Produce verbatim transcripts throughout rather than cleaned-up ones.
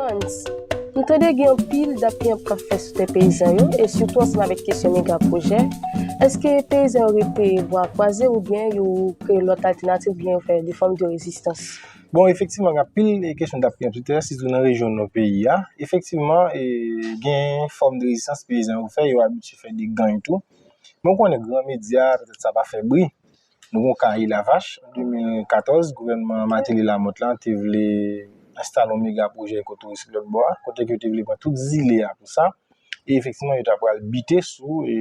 Frantz, m tande gen anpil dappiyanp k ap fèt sou tè peyizan yo, e sitou ansanm avèk kesyon mega pwojè. Èske peyizan yo rete bra kwaze oubyen yo kreye lòt altènativ oubyen yo fè de fòm de rezistans? Bon, efektivman, gen anpil kesyon dappiyanp sou tè, sitou nan rejyon nò peyi a. Efektivman, gen fòm de rezistans peyizan yo fè, yo abitye fè de gany tou. Men w konnen gran medya, petèt sa pa fè bri. Nou gon ka Ilavach, an de mil katòz, gouvènman Martelly Lamothe la te vle enstale yon mega pwojè ekotouristik lòt bò a, kote ke yo te vle pran tout zile a pou sa. E efektivman, yo ta pral bite sou e,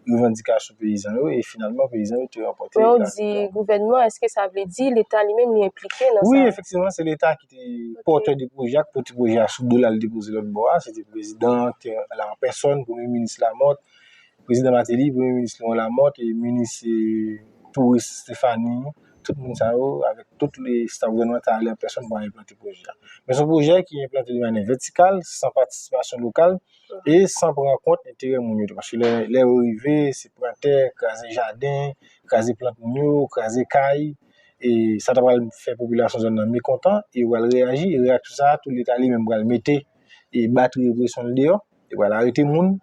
revandikasyon peyizan yo, e finalman, peyizan yo te ranpòte. Men w di gouvènman, èske sa vle di Leta li menm li enplike nan sa? Wi, efektivman, se Leta ki te pòtè de pwojè a, ki pote pwojè a sou do l al depoze lòt bò a. Se te prezidan, te la an pèsòn, premye minis Lamothe, prezidan Martelly, premye minis Laurent Lamothe, e minis e, touris Stéphanie, tout moun sa yo, avèk tout le staf gouvènman, ta ale an pèsòn pou al enplante pwojè a. Men se yon pwojè ki enplante de manyè vètikal, san patisipasyon lokal, e san pran an kont enterè moun yo tou. Paske lè, lè yo rive, se pran tè, kraze jaden, kraze plant moun yo, kraze kay, e sa ta pral fè popilasyon zòn nan mekontan, e yo pral reyaji, e reyaksyon sa a, tou Leta li menm pral mete e batri represyon l deyò, e pral arete moun,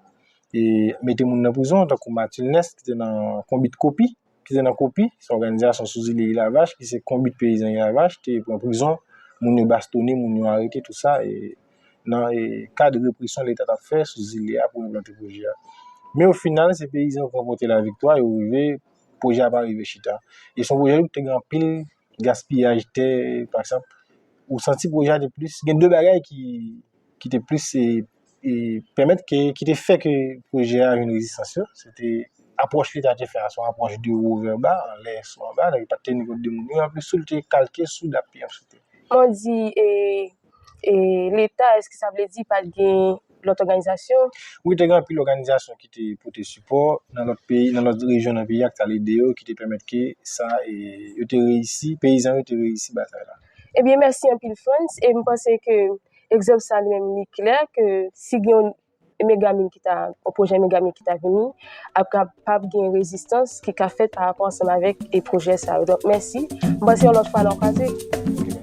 e mete moun nan prizon, tankou Matilnès, ki te nan Konbit Kopi, ki te nan Kopi, se yon òganizasyon sou zile Ilavach, ki se Konbit Peyizan Ilavach, te pran prizon, moun yo bastonnen, moun yo arete, tou sa, e nan e, kad represyon Leta t ap fè sou zile a pou enplante pwojè a. Men o final, se peyizan yo ki ranpòte laviktwa, yo rive, pwojè a pa rive chita. E se yon pwojè tou ki te gen anpil gaspiyaj tè, pa egzanp, ou santi pwojè a te plis, gen de bagay ki, ki te plis e, e, pèmèt ke, ki te fè ke pwojè a jwenn rezistans yo, se te apwòch Leta te fè a, se yon apwòch de wo vè ba, anlè sou anba, donk li pa t teni kont de moun yo, anplis tou li te kalke sou dappiyanp sou tè. Mwen di, e, e, Leta, èske sa vle di pa t gen lòt òganizasyon? Wi, te gen anpil òganizasyon ki te pote sipò nan lòt peyi, nan lòt rejyon nan peyi a, ki t al ede yo, ki te pèmèt ke sa, e, yo te reyisi, peyizan yo te reyisi batay la. Ebyen, mèsi anpil, Frantz, e m panse ke egzanp sa li menm li klè ke si gen yon megamin ki ta, yon pwojè megamin ki ta vini, ap kapab gen rezistans ki ka fèt pa rapò ansanm avèk e pwojè sa yo. Donk, mèsi. M panse yon lòt fwa n a kwaze.